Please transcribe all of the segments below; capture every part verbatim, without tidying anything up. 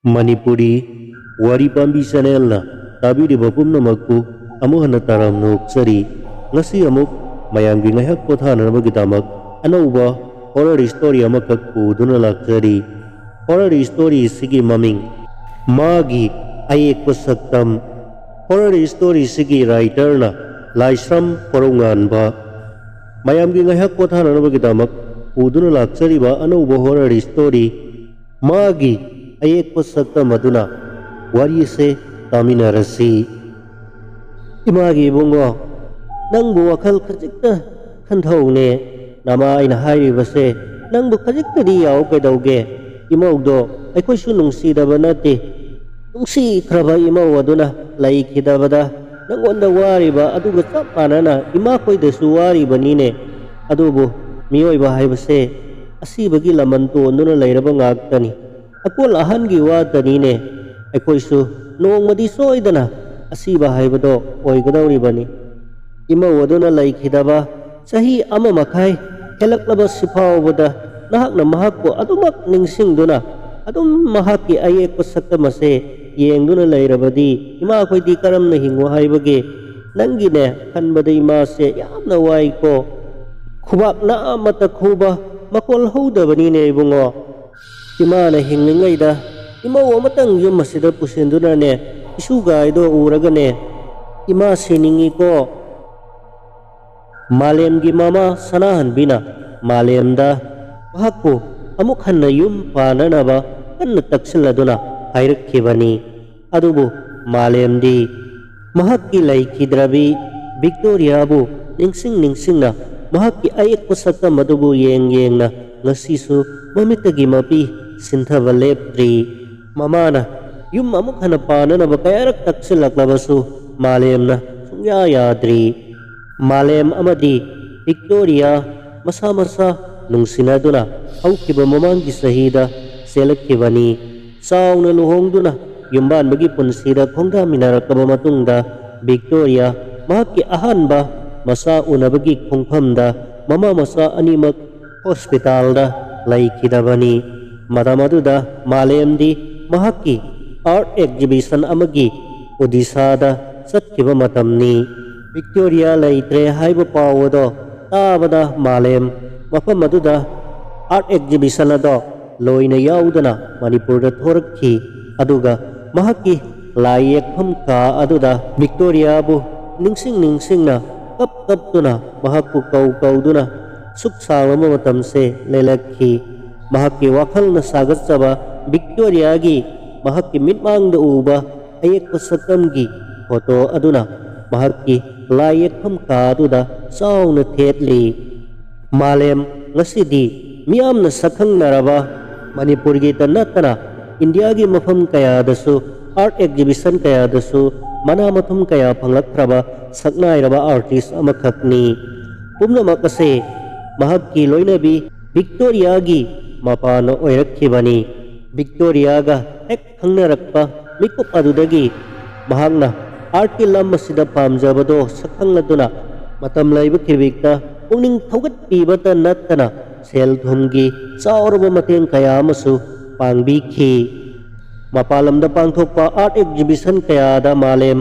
ꯃꯅꯤꯄꯨꯔꯤ ꯋꯥꯔꯤ ꯄꯥꯝꯕꯤ ꯆꯦꯅꯦꯜꯅ ꯇꯥꯕꯤꯔꯤꯕ ꯄꯨꯝꯅꯃꯛꯄꯨ ꯑꯃꯨꯛ ꯍꯟꯅ ꯇꯔꯥꯝꯅ ꯑꯣꯛꯆꯔꯤ꯫ ꯉꯁꯤ ꯑꯃꯨꯛ ꯃꯌꯥꯝꯒꯤ ꯉꯥꯏꯍꯥꯛ ꯄꯣꯊꯥꯅꯅꯕꯒꯤꯗꯃꯛ ꯑꯅꯧꯕ ꯍꯣꯔꯔ ꯁ꯭ꯇꯣꯔꯤ ꯑꯃꯈꯛ ꯄꯨꯗꯨꯅ ꯂꯥꯛꯆꯔꯤ꯫ ꯍꯣꯔꯔ ꯁ꯭ꯇꯣꯔꯤ ꯑꯁꯤꯒꯤ ꯃꯃꯤꯡ ꯃꯥꯒꯤ ꯑꯌꯦꯛꯄ ꯁꯛꯇꯝ꯫ ꯍꯣꯔꯔ ꯁ꯭ꯇꯣꯔꯤ ꯑꯁꯤꯒꯤ ꯔꯥꯏꯇꯔꯅ ꯂꯥꯏꯁ꯭ꯔꯝ ꯀꯣꯔꯧꯉꯥꯟꯕ꯫ ꯃꯌꯥꯝꯒꯤ ꯉꯥꯏꯍꯥꯛ ꯄꯣꯊꯥꯅꯅꯕꯒꯤꯗꯃꯛ ꯄꯨꯗꯨꯅ ꯂꯥꯛꯆꯔꯤꯕ ꯑꯅꯧꯕ ꯍꯣꯔꯔ ꯁ꯭ꯇꯣꯔꯤ ꯃꯥꯒꯤ ꯑꯌꯦꯛꯄ ꯁꯛꯇꯝ ꯑꯗꯨꯅ ꯋꯥꯔꯤ ꯑꯁꯦ ꯇꯥꯃꯤꯟꯅꯔꯁꯤ꯫ ꯏꯃꯥꯒꯤ ꯏꯕꯨꯡꯉꯣ, ꯅꯪꯕꯨ ꯋꯥꯈꯜ ꯈꯖꯤꯛꯇ ꯈꯟꯊꯧꯅꯦ꯫ ꯅꯃꯥ ꯑꯩꯅ ꯍꯥꯏꯔꯤꯕꯁꯦ ꯅꯪꯕꯨ ꯈꯖꯤꯛꯇꯗꯤ ꯌꯥꯎ ꯀꯩꯗꯧꯒꯦ? ꯏꯃꯧꯗꯣ ꯑꯩꯈꯣꯏꯁꯨ ꯅꯨꯡꯁꯤꯗꯕ ꯅꯠꯇꯦ꯫ ꯅꯨꯡꯁꯤꯈ꯭ꯔꯕ ꯏꯃꯧ ꯑꯗꯨꯅ ꯂꯩꯈꯤꯗꯕꯗ ꯅꯪꯉꯣꯟꯗ ꯋꯥꯔꯤꯕ ꯑꯗꯨꯒ ꯆꯞ ꯃꯥꯟꯅꯅ ꯏꯃꯥꯈꯣꯏꯗꯁꯨ ꯋꯥꯔꯤꯕꯅꯤꯅꯦ꯫ ꯑꯗꯨꯕꯨ ꯃꯤꯑꯣꯏꯕ ꯍꯥꯏꯕꯁꯦ ꯑꯁꯤꯕꯒꯤ ꯂꯃꯟ ꯇꯣꯟꯗꯨꯅ ꯂꯩꯔꯕ ꯉꯥꯛꯇꯅꯤ꯫ ꯑꯀꯣꯜ ꯑꯍꯟꯒꯤ ꯋꯥꯇꯅꯤꯅꯦ꯫ ꯑꯩꯈꯣꯏꯁꯨ ꯅꯣꯡꯃꯗꯤ ꯁꯣꯏꯗꯅ ꯑꯁꯤꯕ ꯍꯥꯏꯕꯗꯣ ꯑꯣꯏꯒꯗꯧꯔꯤꯕꯅꯤ꯫ ꯏꯃꯧ ꯑꯗꯨꯅ ꯂꯩꯈꯤꯗꯕ ꯆꯍꯤ ꯑꯃ ꯃꯈꯥꯏ ꯍꯦꯜꯂꯛꯂꯕ ꯁꯤꯐꯥꯎꯕꯗ ꯅꯍꯥꯛꯅ ꯃꯍꯥꯛꯄꯨ ꯑꯗꯨꯃꯛ ꯅꯤꯡꯁꯤꯡꯗꯨꯅ ꯑꯗꯨꯝ ꯃꯍꯥꯛꯀꯤ ꯑꯌꯦꯛꯄ ꯁꯛꯇꯝ ꯑꯁꯦ ꯌꯦꯡꯗꯨꯅ ꯂꯩꯔꯕꯗꯤ ꯏꯃꯥꯈꯣꯏꯗꯤ ꯀꯔꯝꯅ ꯍꯤꯡꯉꯨ ꯍꯥꯏꯕꯒꯦ? ꯅꯪꯒꯤꯅꯦ ꯈꯟꯕꯗ ꯏꯃꯥꯁꯦ ꯌꯥꯝꯅ ꯋꯥꯏꯀꯣ꯫ ꯈꯨꯕꯥꯛꯅ ꯑꯃꯠꯇ ꯈꯨꯕ ꯃꯈꯣꯜ ꯍꯧꯗꯕꯅꯤꯅꯦ ꯏꯕꯨꯡꯉꯣ꯫ ꯏꯃꯥꯅ ꯍꯤꯡꯂꯤꯉꯩꯗ ꯏꯃꯧ ꯑꯃꯇꯪ ꯌꯨꯝ ꯑꯁꯤꯗ ꯄꯨꯁꯤꯟꯗꯨꯅꯅꯦ ꯏꯁꯨꯒꯥꯏꯗꯣ ꯎꯔꯒꯅꯦ ꯏꯃꯥ ꯁꯤꯅꯤꯡꯉꯤꯀꯣ꯫ ꯃꯥꯂꯦꯝꯒꯤ ꯃꯃꯥ ꯁꯅꯥꯍꯟꯕꯤꯅ ꯃꯥꯂꯦꯝꯗ ꯃꯍꯥꯛꯄꯨ ꯑꯃꯨꯛ ꯍꯟꯅ ꯌꯨꯝ ꯄꯥꯟꯅꯅꯕ ꯀꯟꯅ ꯇꯛꯁꯤꯜꯂꯗꯨꯅ ꯍꯥꯏꯔꯛꯈꯤꯕꯅꯤ꯫ ꯑꯗꯨꯕꯨ ꯃꯥꯂꯦꯝꯗꯤ ꯃꯍꯥꯛꯀꯤ ꯂꯩꯈꯤꯗ꯭ꯔꯕꯤ ꯚꯤꯛꯇꯣꯔꯤꯌꯥꯕꯨ ꯅꯤꯡꯁꯤꯡ ꯅꯤꯡꯁꯤꯡꯅ ꯃꯍꯥꯛꯀꯤ ꯑꯌꯦꯛꯄ ꯁꯛꯇꯝ ꯑꯗꯨꯕꯨ ꯌꯦꯡ ꯌꯦꯡꯅ ꯉꯁꯤꯁꯨ ꯃꯃꯤꯠꯇꯒꯤ ꯃꯄꯤ ꯁꯤꯟꯊꯕ ꯂꯦꯞꯇ꯭ꯔꯤ꯫ ꯃꯃꯥꯅ ꯌꯨꯝ ꯑꯃꯨꯛ ꯍꯟꯅ ꯄꯥꯟꯅꯅꯕ ꯀꯌꯥꯔꯛ ꯇꯛꯁꯤꯜꯂꯛꯂꯕꯁꯨ ꯃꯥꯂꯦꯝꯅ ꯁꯨꯡꯌꯥ ꯌꯥꯗ꯭ꯔꯤ꯫ ꯃꯥꯂꯦꯝ ꯑꯃꯗꯤ ꯚꯤꯛꯇꯣꯔꯤꯌꯥ ꯃꯁꯥ ꯃꯁꯥ ꯅꯨꯡꯁꯤꯅꯗꯨꯅ ꯍꯧꯈꯤꯕ ꯃꯃꯥꯡꯒꯤ ꯆꯍꯤꯗ ꯆꯦꯜꯂꯛꯈꯤꯕꯅꯤ꯫ ꯆꯥꯎꯅ ꯂꯨꯍꯣꯡꯗꯨꯅ ꯌꯨꯝꯕꯥꯟꯕꯒꯤ ꯄꯨꯟꯁꯤꯗ ꯈꯣꯡꯗꯥꯃꯤꯟꯅꯔꯛꯂꯕ ꯃꯇꯨꯡꯗ ꯚꯤꯛꯇꯣꯔꯤꯌꯥ ꯃꯍꯥꯛꯀꯤ ꯑꯍꯥꯟꯕ ꯃꯆꯥ ꯎꯅꯕꯒꯤ ꯈꯣꯡꯐꯝꯗ ꯃꯃꯥ ꯃꯆꯥ ꯑꯅꯤꯃꯛ ꯍꯣꯁꯄꯤꯇꯥꯜꯗ ꯂꯩꯈꯤꯗꯕꯅꯤ꯫ ꯃꯇꯝ ꯑꯗꯨꯗ ꯃꯥꯂꯦꯝꯗꯤ ꯃꯍꯥꯛꯀꯤ art exhibition ꯑꯃꯒꯤ ꯑꯣꯗꯤꯁꯥꯗ ꯆꯠꯈꯤꯕ ꯃꯇꯝꯅꯤ꯫ ꯚꯤꯛꯇꯣꯔꯤꯌꯥ ꯂꯩꯇ꯭ꯔꯦ ꯍꯥꯏꯕ ꯄꯥꯎ ꯑꯗꯣ ꯇꯥꯕꯗ ꯃꯥꯂꯦꯝ ꯃꯐꯝ ꯑꯗꯨꯗ art exhibition ꯑꯗꯣ ꯂꯣꯏꯅ ꯌꯥꯎꯗꯅ ꯃꯅꯤꯄꯨꯔꯗ ꯊꯣꯔꯛꯈꯤ꯫ ꯑꯗꯨꯒ ꯃꯍꯥꯛꯀꯤ ꯂꯥꯏ ꯌꯦꯛꯐꯝ ꯀꯥ ꯑꯗꯨꯗ ꯚꯤꯛꯇꯣꯔꯤꯌꯥꯕꯨ ꯅꯤꯡꯁꯤꯡ ꯅꯤꯡꯁꯤꯡꯅ ꯀꯞ ꯀꯞꯇꯨꯅ ꯃꯍꯥꯛꯄꯨ ꯀꯧ ꯀꯧꯗꯨꯅ ꯁꯨꯛ ꯁꯥꯡꯂꯕ ꯃꯇꯝꯁꯦ ꯂꯦꯜꯂꯛꯈꯤ꯫ ꯃꯍꯥꯛꯀꯤ ꯋꯥꯈꯜꯅ ꯁꯥꯒꯠꯆꯕ ꯚꯤꯛꯇꯣꯔꯤꯌꯥꯒꯤ ꯃꯍꯥꯛꯀꯤ ꯃꯤꯠꯃꯥꯡꯗ ꯎꯕ ꯑꯌꯦꯛꯄ ꯁꯛꯇꯝꯒꯤ ꯐꯣꯇꯣ ꯑꯗꯨꯅ ꯃꯍꯥꯛꯀꯤ ꯂꯥꯏ ꯌꯦꯛꯐꯝ ꯀꯥ ꯑꯗꯨꯗ ꯆꯥꯎꯅ ꯊꯦꯠꯂꯤ꯫ ꯃꯥꯂꯦꯝ ꯉꯁꯤꯗꯤ ꯃꯤꯌꯥꯝꯅ ꯁꯛꯈꯪꯅꯔꯕ ꯃꯅꯤꯄꯨꯔꯒꯤꯇ ꯅꯠꯇꯅ ꯏꯟꯗꯤꯌꯥꯒꯤ ꯃꯐꯝ ꯀꯌꯥꯗꯁꯨ art exhibition ꯀꯌꯥꯗꯁꯨ ꯃꯅꯥ ꯃꯊꯨꯝ ꯀꯌꯥ ꯐꯪꯂꯛꯈ꯭ꯔꯕ ꯁꯛꯅꯥꯏꯔꯕ artist ꯑꯃꯈꯛꯅꯤ꯫ ꯄꯨꯝꯅꯃꯛ ꯑꯁꯦ ꯃꯍꯥꯛꯀꯤ ꯂꯣꯏꯅꯕꯤ ꯚꯤꯛꯇꯣꯔꯤꯌꯥꯒꯤ ꯃꯄꯥꯅ ꯑꯣꯏꯔꯛꯈꯤꯕꯅꯤ꯫ ꯚꯤꯛꯇꯣꯔꯤꯌꯥꯒ ꯍꯦꯛ ꯈꯪꯅꯔꯛꯄ ꯃꯤꯀꯨꯞ ꯑꯗꯨꯗꯒꯤ ꯃꯍꯥꯛꯅ artꯀꯤ ꯂꯝ ꯑꯁꯤꯗ ꯄꯥꯝꯖꯕꯗꯣ ꯁꯛꯈꯪꯂꯗꯨꯅ ꯃꯇꯝ ꯂꯩꯕ ꯈꯤꯕꯤꯛꯇ ꯄꯨꯛꯅꯤꯡ ꯊꯧꯒꯠꯄꯤꯕꯇ ꯅꯠꯇꯅ ꯁꯦꯜ ꯊꯨꯝꯒꯤ ꯆꯥꯎꯔꯕ ꯃꯇꯦꯡ ꯀꯌꯥ ꯑꯃꯁꯨ ꯄꯥꯡꯕꯤꯈꯤ꯫ ꯃꯄꯥꯟ ꯂꯝꯗ ꯄꯥꯡꯊꯣꯛꯄ art exhibition ꯀꯌꯥꯗ ꯃꯥꯂꯦꯝ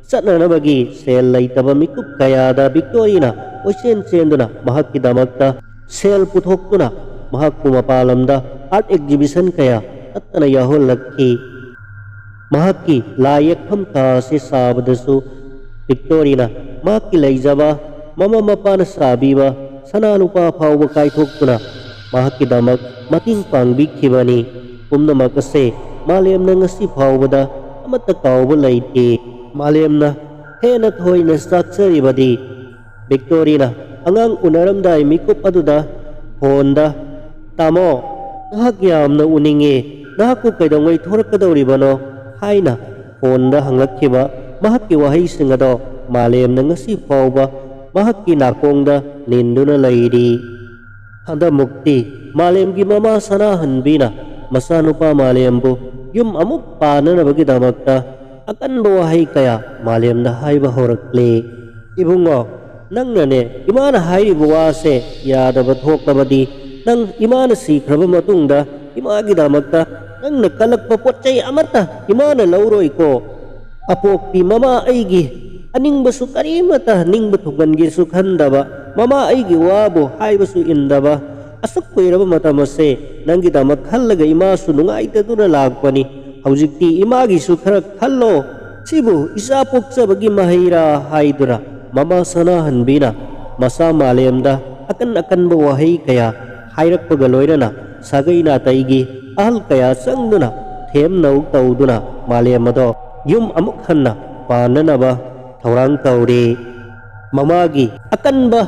ꯆꯠꯅꯅꯕꯒꯤ ꯁꯦꯜ ꯂꯩꯇꯕ ꯃꯤꯀꯨꯞ ꯀꯌꯥꯗ ꯚꯤꯛꯇꯣꯔꯤꯌꯥꯅ ꯀꯣꯏꯆꯦꯟ ꯆꯦꯟꯗꯨꯅ ꯃꯍꯥꯛꯀꯤꯗꯃꯛꯇ ꯁꯦꯜ ꯄꯨꯊꯣꯛꯇꯨꯅ ꯃꯍꯥꯛꯄꯨ ꯃꯄꯥꯟ ꯂꯝꯗ art exhibition ꯀꯌꯥ ꯆꯠꯇꯅ ꯌꯥꯎꯍꯜꯂꯛꯈꯤ꯫ ꯃꯍꯥꯛꯀꯤ ꯂꯥꯏ ꯌꯦꯛꯐꯝ ꯀꯥ ꯑꯁꯤ ꯁꯥꯕꯗꯁꯨ ꯚꯤꯛꯇꯣꯔꯤꯌꯥꯅ ꯃꯍꯥꯛꯀꯤ ꯂꯩꯖꯕ ꯃꯃꯥ ꯃꯄꯥꯅ ꯁꯥꯕꯤꯕ ꯁꯅꯥ ꯂꯨꯄꯥ ꯐꯥꯎꯕ ꯀꯥꯏꯊꯣꯛꯇꯨꯅ ꯃꯍꯥꯛꯀꯤꯗꯃꯛ ꯃꯇꯦꯡ ꯄꯥꯡꯕꯤꯈꯤꯕꯅꯤ꯫ ꯄꯨꯝꯅꯃꯛ ꯑꯁꯦ ꯃꯥꯂꯦꯝꯅ ꯉꯁꯤ ꯐꯥꯎꯕꯗ ꯑꯃꯠꯇ ꯀꯥꯎꯕ ꯂꯩꯇꯦ꯫ ꯃꯥꯂꯦꯝꯅ ꯍꯦꯟꯅ ꯊꯣꯏꯅ ꯆꯥꯛꯆꯔꯤꯕꯗꯤ ꯚꯤꯛꯇꯣꯔꯤꯌꯥꯅ ꯑꯉꯥꯡ ꯎꯅꯔꯝꯗꯥꯏ ꯃꯤꯀꯨꯞ ꯑꯗꯨꯗ ꯐꯣꯟꯗ, "ꯇꯥꯃꯣ, ꯅꯍꯥꯛ ꯌꯥꯝꯅ ꯎꯅꯤꯡꯉꯦ, ꯅꯍꯥꯛꯄꯨ ꯀꯩꯗꯧꯉꯩ ꯊꯣꯔꯛꯀꯗꯧꯔꯤꯕꯅꯣ?" ꯍꯥꯏꯅ ꯐꯣꯟꯗ ꯍꯪꯂꯛꯈꯤꯕ ꯃꯍꯥꯛꯀꯤ ꯋꯥꯍꯩꯁꯤꯡ ꯑꯗꯣ ꯃꯥꯂꯦꯝꯅ ꯉꯁꯤ ꯐꯥꯎꯕ ꯃꯍꯥꯛꯀꯤ ꯅꯥꯀꯣꯡꯗ ꯅꯤꯟꯗꯨꯅ ꯂꯩꯔꯤ꯫ ꯍꯟꯗꯛꯃꯨꯛꯇꯤ ꯃꯥꯂꯦꯝꯒꯤ ꯃꯃꯥ ꯁꯅꯥꯍꯟꯕꯤꯅ ꯃꯆꯥꯅꯨꯄꯥ ꯃꯥꯂꯦꯝꯕꯨ ꯌꯨꯝ ꯑꯃꯨꯛ ꯄꯥꯟꯅꯅꯕꯒꯤꯗꯃꯛꯇ ꯑꯀꯟꯕ ꯋꯥꯍꯩ ꯀꯌꯥ ꯃꯥꯂꯦꯝꯗ ꯍꯥꯏꯕ ꯍꯧꯔꯛꯂꯦ꯫ "ꯏꯕꯨꯡꯉꯣ, ꯅꯪꯅꯅꯦ ꯏꯃꯥꯅ ꯍꯥꯏꯔꯤꯕ ꯋꯥꯁꯦ ꯌꯥꯗꯕ ꯊꯣꯛꯂꯕꯗꯤ, ꯅꯪ ꯏꯃꯥꯅ ꯁꯤꯈ꯭ꯔꯕ ꯃꯇꯨꯡꯗ ꯏꯃꯥꯒꯤꯗꯃꯛꯇ ꯅꯪꯅ ꯀꯜꯂꯛꯄ ꯄꯣꯠ ꯆꯩ ꯑꯃꯠꯇ ꯏꯃꯥꯅ ꯂꯧꯔꯣꯏꯀꯣ꯫ ꯑꯄꯣꯛꯄꯤ ꯃꯃꯥ ꯑꯩꯒꯤ ꯑꯅꯤꯡꯕꯁꯨ ꯀꯔꯤꯃꯠꯇ ꯅꯤꯡꯕ ꯊꯨꯡꯍꯟꯒꯦꯁꯨ ꯈꯟꯗꯕ, ꯃꯃꯥ ꯑꯩꯒꯤ ꯋꯥꯕꯨ ꯍꯥꯏꯕꯁꯨ ꯏꯟꯗꯕ, ꯑꯁꯨꯛ ꯀꯨꯏꯔꯕ ꯃꯇꯝ ꯑꯁꯦ ꯅꯪꯒꯤꯗꯃꯛ ꯈꯜꯂꯒ ꯏꯃꯥꯁꯨ ꯅꯨꯡꯉꯥꯏꯇꯗꯨꯅ ꯂꯥꯛꯄꯅꯤ꯫ ꯍꯧꯖꯤꯛꯇꯤ ꯏꯃꯥꯒꯤꯁꯨ ꯈꯔ ꯈꯜꯂꯣ꯫ ꯁꯤꯕꯨ ꯏꯆꯥ ꯄꯣꯛꯆꯕꯒꯤ ꯃꯍꯩꯔꯥ ꯍꯥꯏꯗꯨꯅ ꯃꯃꯥ ꯁꯅꯥꯍꯟꯕꯤꯅ ꯃꯆꯥ ꯃꯥꯂꯦꯝꯗ ꯑꯀꯟ ꯑꯀꯟꯕ ꯋꯥꯍꯩ ꯀꯌꯥ ꯍꯥꯏꯔꯛꯄꯒ ꯂꯣꯏꯅꯅ ꯁꯥꯒꯩ ꯅꯥꯇꯩꯒꯤ ꯑꯍꯜ ꯀꯌꯥ ꯆꯪꯗꯨꯅ ꯊꯦꯝꯅꯧ ꯇꯧꯗꯨꯅ ꯃꯥꯂꯦꯝ ꯑꯗꯣ ꯌꯨꯝ ꯑꯃꯨꯛ ꯍꯟꯅ ꯄꯥꯟꯅꯅꯕ ꯊꯧꯔꯥꯡ ꯇꯧꯔꯤ꯫ ꯃꯃꯥꯒꯤ ꯑꯀꯟꯕ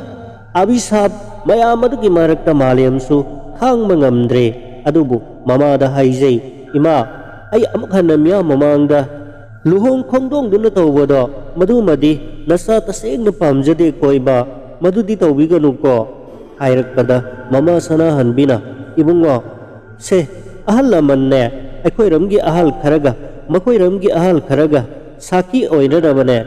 ꯑꯚꯤꯁꯥꯞ ꯃꯌꯥꯝ ꯑꯗꯨꯒꯤ ꯃꯔꯛꯇ ꯃꯥꯂꯦꯝꯁꯨ ꯈꯥꯡꯕ ꯉꯝꯗ꯭ꯔꯦ꯫ ꯑꯗꯨꯕꯨ ꯃꯃꯥꯗ ꯍꯥꯏꯖꯩ, "ꯏꯃꯥ, ꯑꯩ ꯑꯃꯨꯛ ꯍꯟꯅ ꯃꯤꯌꯥꯝ ꯃꯃꯥꯡꯗ ꯂꯨꯍꯣꯡ ꯈꯣꯡꯗꯣꯡꯗꯨꯅ ꯇꯧꯕꯗꯣ, ꯃꯗꯨꯃꯗꯤ ꯅꯆꯥ ꯇꯁꯦꯡꯅ ꯄꯥꯝꯖꯗꯦꯀꯣ ꯏꯃꯥ, ꯃꯗꯨꯗꯤ ꯇꯧꯕꯤꯒꯅꯨꯀꯣ" ꯍꯥꯏꯔꯛꯄꯗ ꯃꯃꯥ ꯁꯅꯥꯍꯟꯕꯤꯅ, "ꯏꯕꯨꯡꯉꯣ, ꯁꯦ, ꯑꯍꯜ ꯂꯃꯟꯅꯦ, ꯑꯩꯈꯣꯏꯔꯣꯝꯒꯤ ꯑꯍꯜ ꯈꯔꯒ ꯃꯈꯣꯏꯔꯣꯝꯒꯤ ꯑꯍꯜ ꯈꯔꯒ ꯁꯥꯈꯤ ꯑꯣꯏꯅꯅꯕꯅꯦ,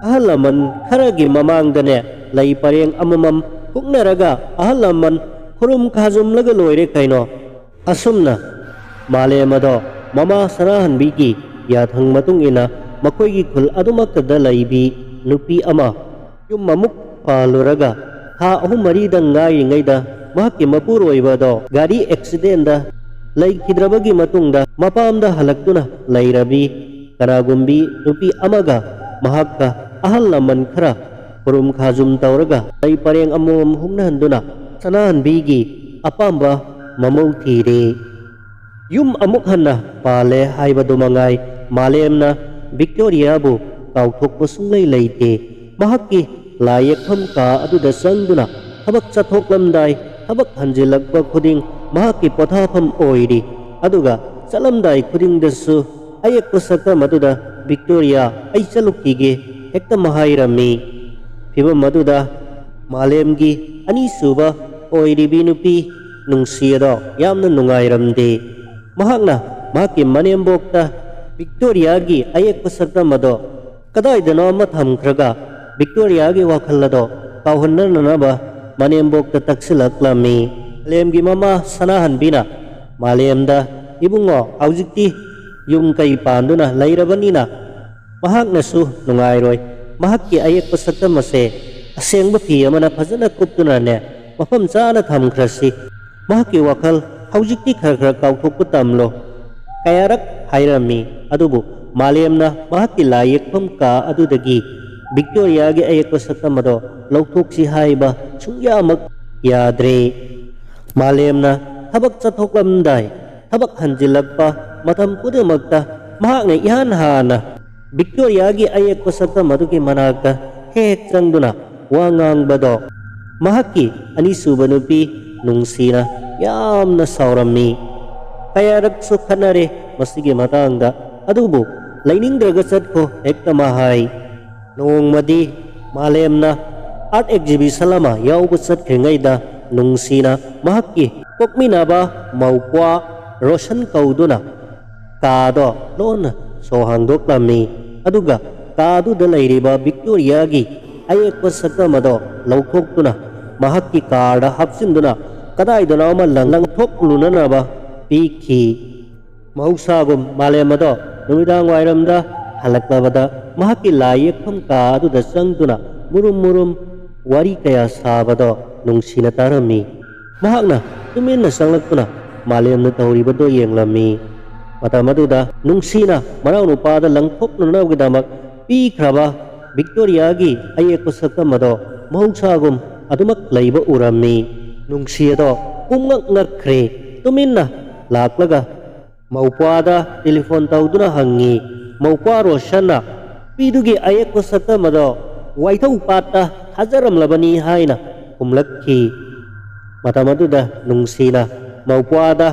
ꯑꯍꯜ ꯂꯃꯟ ꯈꯔꯒꯤ ꯃꯃꯥꯡꯗꯅꯦ ꯂꯩ ꯄꯔꯦꯡ ꯑꯃꯃꯝ ꯍꯨꯛꯅꯔꯒ ꯑꯍꯜ ꯂꯃꯟ ꯈꯨꯔꯨꯝ ꯈꯥꯖꯨꯝꯂꯒ ꯂꯣꯏꯔꯦ ꯀꯩꯅꯣ"꯫ ꯑꯁꯨꯝꯅ ꯃꯥꯂꯦꯝ ꯑꯗꯣ ꯃꯃꯥ ꯁꯅꯥꯍꯟꯕꯤꯒꯤ ꯌꯥꯊꯪ ꯃꯇꯨꯡ ꯏꯟꯅ ꯃꯈꯣꯏꯒꯤ ꯈꯨꯜ ꯑꯗꯨꯃꯛꯇꯗ ꯂꯩꯕꯤ ꯅꯨꯄꯤ ꯑꯃ ꯌꯨꯝ ꯑꯃꯨꯛ ꯄꯥꯜꯂꯨꯔꯒ ꯊꯥ ꯑꯍꯨꯝ ꯃꯔꯤꯗꯪ ꯉꯥꯏꯔꯤꯉꯩꯗ ꯃꯍꯥꯛꯀꯤ ꯃꯄꯨꯔꯣꯏꯕ ꯑꯗꯣ ꯒꯥꯔꯤ ꯑꯦꯛꯁꯤꯗꯦꯟꯗ ꯂꯩꯈꯤꯗ꯭ꯔꯕꯒꯤ ꯃꯇꯨꯡꯗ ꯃꯄꯥꯝꯗ ꯍꯜꯂꯛꯇꯨꯅ ꯂꯩꯔꯕꯤ ꯀꯅꯥꯒꯨꯝꯕꯤ ꯅꯨꯄꯤ ꯑꯃꯒ ꯃꯍꯥꯛꯀ ꯑꯍꯜ ꯂꯃꯟ ꯈꯔ ꯈꯨꯔꯨꯝ ꯈꯥꯖꯨꯝ ꯇꯧꯔꯒ ꯂꯩ ꯄꯔꯦꯡ ꯑꯃꯃꯝ ꯍꯨꯛꯅꯍꯟꯗꯨꯅ ꯁꯅꯥꯍꯟꯕꯤꯒꯤ ꯑꯄꯥꯝꯕ ꯃꯃꯧ ꯊꯤꯔꯦ꯫ ꯌꯨꯝ ꯑꯃꯨꯛ ꯍꯟꯅ ꯄꯥꯜꯂꯦ ꯍꯥꯏꯕꯗꯨ ꯃꯉꯥꯏ ꯃꯥꯂꯦꯝꯅ ꯚꯤꯛꯇꯣꯔꯤꯌꯥꯕꯨ ꯀꯥꯎꯊꯣꯛꯄ ꯁꯨꯡꯂꯩ ꯂꯩꯇꯦ꯫ ꯃꯍꯥꯛꯀꯤ ꯂꯥꯏ ꯌꯦꯛꯐꯝ ꯀꯥ ꯑꯗꯨꯗ ꯆꯪꯗꯨꯅ ꯊꯕꯛ ꯆꯠꯊꯣꯛꯂꯝꯗꯥꯏ, ꯊꯕꯛ ꯍꯟꯖꯤꯜꯂꯛꯄ ꯈꯨꯗꯤꯡ ꯃꯍꯥꯛꯀꯤ ꯄꯣꯊꯥꯐꯝ ꯑꯣꯏꯔꯤ꯫ ꯑꯗꯨꯒ ꯆꯠꯂꯝꯗꯥꯏ ꯈꯨꯗꯤꯡꯗꯁꯨ ꯑꯌꯦꯛꯄ ꯁꯛꯇꯝ ꯑꯗꯨꯗ, "ꯚꯤꯛꯇꯣꯔꯤꯌꯥ, ꯑꯩ ꯆꯠꯂꯨꯈꯤꯒꯦ" ꯍꯦꯛꯇ ꯃꯍꯥꯏꯔꯝꯃꯤ꯫ ꯐꯤꯚꯝ ꯑꯗꯨꯗ ꯃꯥꯂꯦꯝꯒꯤ ꯑꯅꯤꯁꯨꯕ ꯑꯣꯏꯔꯤꯕꯤ ꯅꯨꯄꯤ ꯅꯨꯡꯁꯤ ꯑꯗꯣ ꯌꯥꯝꯅ ꯅꯨꯡꯉꯥꯏꯔꯝꯗꯦ꯫ ꯃꯍꯥꯛꯅ ꯃꯍꯥꯛꯀꯤ ꯃꯅꯦꯝꯕꯣꯛꯇ ꯚꯤꯛꯇꯣꯔꯤꯌꯥꯒꯤ ꯑꯌꯦꯛꯄ ꯁꯛꯇꯝ ꯑꯗꯣ ꯀꯗꯥꯏꯗꯅꯣ ꯑꯃ ꯊꯝꯈ꯭ꯔꯒ ꯚꯤꯛꯇꯣꯔꯤꯌꯥꯒꯤ ꯋꯥꯈꯜ ꯑꯗꯣ ꯀꯥꯎꯍꯟꯅꯅꯕ ꯃꯅꯦꯝꯕꯣꯛꯇ ꯇꯛꯁꯤꯜꯂꯛꯂꯝꯃꯤ꯫ ꯃꯥꯂꯦꯝꯒꯤ ꯃꯃꯥ ꯁꯅꯥꯍꯟꯕꯤꯅ ꯃꯥꯂꯦꯝꯗ "ꯏꯕꯨꯡꯉꯣ, ꯍꯧꯖꯤꯛꯇꯤ ꯌꯨꯝ ꯀꯩ ꯄꯥꯟꯗꯨꯅ ꯂꯩꯔꯕꯅꯤꯅ ꯃꯍꯥꯛꯅꯁꯨ ꯅꯨꯡꯉꯥꯏꯔꯣꯏ꯫ ꯃꯍꯥꯛꯀꯤ ꯑꯌꯦꯛꯄ ꯁꯛꯇꯝ ꯑꯁꯦ ꯑꯁꯦꯡꯕ ꯐꯤ ꯑꯃꯅ ꯐꯖꯅ ꯀꯨꯞꯇꯨꯅꯅꯦ ꯃꯐꯝ ꯆꯥꯅ ꯊꯝꯈ꯭ꯔꯁꯤ꯫ ꯃꯍꯥꯛꯀꯤ ꯋꯥꯈꯜ ꯍꯧꯖꯤꯛꯇꯤ ꯈꯔ ꯈꯔ ꯀꯥꯎꯊꯣꯛꯄ ꯇꯝꯂꯣ" ꯀꯌꯥꯔꯛ ꯍꯥꯏꯔꯝꯃꯤ꯫ ꯑꯗꯨꯕꯨ ꯃꯥꯂꯦꯝꯅ ꯃꯍꯥꯛꯀꯤ ꯂꯥꯏ ꯌꯦꯛꯐꯝ ꯀꯥ ꯑꯗꯨꯗꯒꯤ ꯚꯤꯛꯇꯣꯔꯤꯌꯥꯒꯤ ꯑꯌꯦꯛꯄ ꯁꯛꯇꯝ ꯑꯗꯣ ꯂꯧꯊꯣꯛꯁꯤ ꯍꯥꯏꯕ ꯁꯨꯡꯌꯥꯃꯛ ꯌꯥꯗ꯭ꯔꯦ꯫ ꯃꯥꯂꯦꯝꯅ ꯊꯕꯛ ꯆꯠꯊꯣꯛꯂꯝꯗꯥꯏ, ꯊꯕꯛ ꯍꯟꯖꯤꯜꯂꯛꯄ ꯃꯇꯝ ꯄꯨꯝꯅꯃꯛꯇ ꯃꯍꯥꯛꯅ ꯏꯍꯥꯟ ꯍꯥꯟꯅ ꯚꯤꯛꯇꯣꯔꯤꯌꯥꯒꯤ ꯑꯌꯦꯛꯄ ꯁꯛꯇꯝ ꯑꯗꯨꯒꯤ ꯃꯅꯥꯛꯇ ꯍꯦꯛ ꯆꯪꯗꯨꯅ ꯋꯥ ꯉꯥꯡꯕꯗꯣ ꯃꯍꯥꯛꯀꯤ ꯑꯅꯤꯁꯨꯕ ꯅꯨꯄꯤ ꯅꯨꯡꯁꯤꯅ ꯌꯥꯝꯅ ꯁꯥꯎꯔꯝꯃꯤ꯫ ꯀꯌꯥꯔꯛꯁꯨ ꯈꯠꯅꯔꯦ ꯃꯁꯤꯒꯤ ꯃꯇꯥꯡꯗ, ꯑꯗꯨꯕꯨ "ꯂꯩꯅꯤꯡꯗ꯭ꯔꯒ ꯆꯠꯈꯣ" ꯍꯦꯛꯇ ꯃꯥ ꯍꯥꯏ꯫ ꯅꯣꯡꯃꯗꯤ ꯃꯥꯂꯦꯝꯅ ꯑꯥꯔꯠ ꯑꯦꯛꯖꯤꯕꯤꯁꯟ ꯑꯃ ꯌꯥꯎꯕ ꯆꯠꯈ꯭ꯔꯤꯉꯩꯗ ꯅꯨꯡꯁꯤꯅ ꯃꯍꯥꯛꯀꯤ ꯄꯣꯛꯃꯤꯟꯅꯕ ꯃꯧꯄ꯭ꯋꯥ ꯔꯣꯁꯟ ꯀꯧꯗꯨꯅ ꯀꯥꯗꯣ ꯂꯣꯟꯅ ꯁꯣ ꯍꯥꯡꯗꯣꯛꯂꯝꯃꯤ꯫ ꯑꯗꯨꯒ ꯀꯥꯗꯨꯗ ꯂꯩꯔꯤꯕ ꯚꯤꯛꯇꯣꯔꯤꯌꯥꯒꯤ ꯑꯌꯦꯛꯄ ꯁꯛꯇꯝ ꯑꯗꯣ ꯂꯧꯊꯣꯛꯇꯨꯅ ꯃꯍꯥꯛꯀꯤ ꯀꯥꯔꯗ ꯍꯥꯞꯆꯤꯟꯗꯨꯅ ꯀꯗꯥꯏꯗꯅꯣ ꯑꯃ ꯂꯪ-, ꯂꯪꯊꯣꯛꯂꯨꯅꯅꯕ ꯄꯤꯈꯤ꯫ ꯃꯍꯧꯁꯥꯒꯨꯝ ꯃꯥꯂꯦꯝ ꯑꯗꯣ ꯅꯨꯃꯤꯗꯥꯡ ꯋꯥꯏꯔꯝꯗ ꯍꯜꯂꯛꯂꯕꯗ ꯃꯍꯥꯛꯀꯤ ꯂꯥꯏ ꯌꯦꯛꯐꯝ ꯀꯥ ꯑꯗꯨꯗ ꯆꯪꯗꯨꯅ ꯃꯨꯔꯨꯝ ꯃꯨꯔꯨꯝ ꯋꯥꯔꯤ ꯀꯌꯥ ꯁꯥꯕꯗꯣ ꯅꯨꯡꯁꯤꯅ ꯇꯥꯔꯝꯃꯤ꯫ ꯃꯍꯥꯛꯅ ꯇꯨꯃꯤꯟꯅ ꯆꯪꯂꯛꯇꯨꯅ ꯃꯥꯂꯦꯝꯅ ꯇꯧꯔꯤꯕꯗꯣ ꯌꯦꯡꯂꯝꯃꯤ꯫ ꯃꯇꯝ ꯑꯗꯨꯗ ꯅꯨꯡꯁꯤꯅ ꯃꯅꯥꯎꯅꯨꯄꯥꯗ ꯂꯪꯊꯣꯛꯅꯅꯕꯒꯤꯗꯃꯛ ꯄꯤꯈ꯭ꯔꯕ ꯚꯤꯛꯇꯣꯔꯤꯌꯥꯒꯤ ꯑꯌꯦꯛꯄ ꯁꯛꯇꯝ ꯑꯗꯣ ꯃꯍꯧꯁꯥꯒꯨꯝ ꯑꯗꯨꯃꯛ ꯂꯩꯕ ꯎꯔꯝꯃꯤ꯫ ꯅꯨꯡꯁꯤ ꯑꯗꯣ ꯄꯨꯝꯉꯛ ꯉꯛꯈ꯭ꯔꯦ꯫ ꯇꯨꯃꯤꯟꯅ ꯂꯥꯛꯂꯒ ꯃꯧꯄ꯭ꯋꯥꯗ ꯇꯦꯂꯤꯐꯣꯟ ꯇꯧꯗꯨꯅ ꯍꯪꯉꯤ꯫ ꯃꯧꯄ꯭ꯋꯥ ꯔꯣꯁꯟꯅ ꯅꯨꯄꯤꯗꯨꯒꯤ ꯑꯌꯦꯛꯄ ꯁꯛꯇꯝ ꯑꯗꯣ ꯋꯥꯏꯊꯧ ꯄꯥꯠꯇ ꯊꯥꯖꯔꯝꯂꯕꯅꯤ ꯍꯥꯏꯅ ꯈꯨꯝꯂꯛꯈꯤ꯫ ꯃꯇꯝ ꯑꯗꯨꯗ ꯅꯨꯡꯁꯤꯅ ꯃꯧꯄ꯭ꯋꯥꯗ,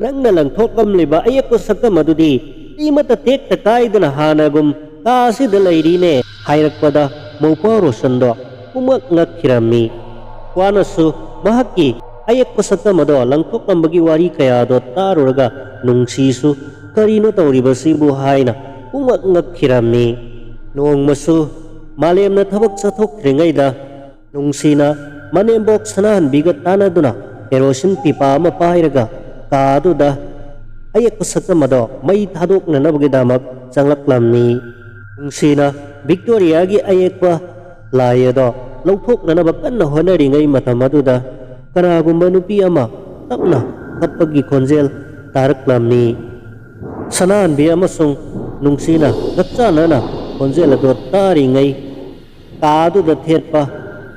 "ꯅꯪꯅ ꯂꯪꯊꯣꯛꯂꯝꯂꯤꯕ ꯑꯌꯦꯛꯄ ꯁꯛꯇꯝ ꯑꯗꯨꯗꯤ ꯃꯤꯃꯠꯇ ꯇꯦꯛꯇ ꯀꯥꯏꯗꯅ ꯍꯥꯟꯅꯒꯨꯝ ꯀꯥ ꯑꯁꯤꯗ ꯂꯩꯔꯤꯅꯦ" ꯍꯥꯏꯔꯛꯄꯗ ꯃꯧꯄ꯭ꯋꯥ ꯔꯣꯁꯟꯗꯣ ꯄꯨꯝꯉꯛ ꯉꯛꯈꯤꯔꯝꯃꯤ꯫ ꯃꯧꯄ꯭ꯋꯥꯅꯁꯨ ꯃꯍꯥꯛꯀꯤ ꯑꯌꯦꯛꯄ ꯁꯛꯇꯝ ꯑꯗꯣ ꯂꯪꯊꯣꯛꯂꯝꯕꯒꯤ ꯋꯥꯔꯤ ꯀꯌꯥꯗꯣ ꯇꯥꯔꯨꯔꯒ ꯅꯨꯡꯁꯤꯁꯨ "ꯀꯔꯤꯅꯣ ꯇꯧꯔꯤꯕꯁꯤꯕꯨ?" ꯍꯥꯏꯅ ꯄꯨꯝꯉꯛ ꯉꯛꯈꯤꯔꯝꯃꯤ꯫ ꯅꯣꯡꯃꯁꯨ ꯃꯥꯂꯦꯝꯅ ꯊꯕꯛ ꯆꯠꯊꯣꯛꯇ꯭ꯔꯤꯉꯩꯗ ꯅꯨꯡꯁꯤꯅ ꯃꯅꯦꯝꯕꯣꯛ ꯁꯅꯥꯍꯟꯕꯤꯒ ꯇꯥꯟꯅꯗꯨꯅ ꯀꯦꯔꯣꯁꯤꯟ ꯄꯤꯄꯥ ꯑꯃ ꯄꯥꯏꯔꯒ ꯀꯥ ꯑꯗꯨꯗ ꯑꯌꯦꯛꯄ ꯁꯛꯇꯝ ꯑꯗꯣ ꯃꯩ ꯊꯥꯗꯣꯛꯅꯅꯕꯒꯤꯗꯃꯛ ꯆꯪꯂꯛꯂꯝꯃꯤ꯫ ꯅꯨꯡꯁꯤꯅ ꯚꯤꯛꯇꯣꯔꯤꯌꯥꯒꯤ ꯑꯌꯦꯛꯄ ꯂꯥꯏ ꯑꯗꯣ ꯂꯧꯊꯣꯛꯅꯅꯕ ꯀꯟꯅ ꯍꯣꯠꯅꯔꯤꯉꯩ ꯃꯇꯝ ꯑꯗꯨꯗ ꯀꯅꯥꯒꯨꯝꯕ ꯅꯨꯄꯤ ꯑꯃ ꯇꯞꯅ ꯀꯞꯄꯒꯤ ꯈꯣꯟꯖꯦꯜ ꯇꯥꯔꯛꯂꯝꯃꯤ꯫ ꯁꯅꯥꯍꯟꯕꯤ ꯑꯃꯁꯨꯡ ꯅꯨꯡꯁꯤꯅ ꯆꯞ ꯆꯥꯅꯅ ꯈꯣꯟꯖꯦꯜ ꯑꯗꯨ ꯇꯥꯔꯤꯉꯩ ꯀꯥ ꯑꯗꯨꯗ ꯊꯦꯠꯄ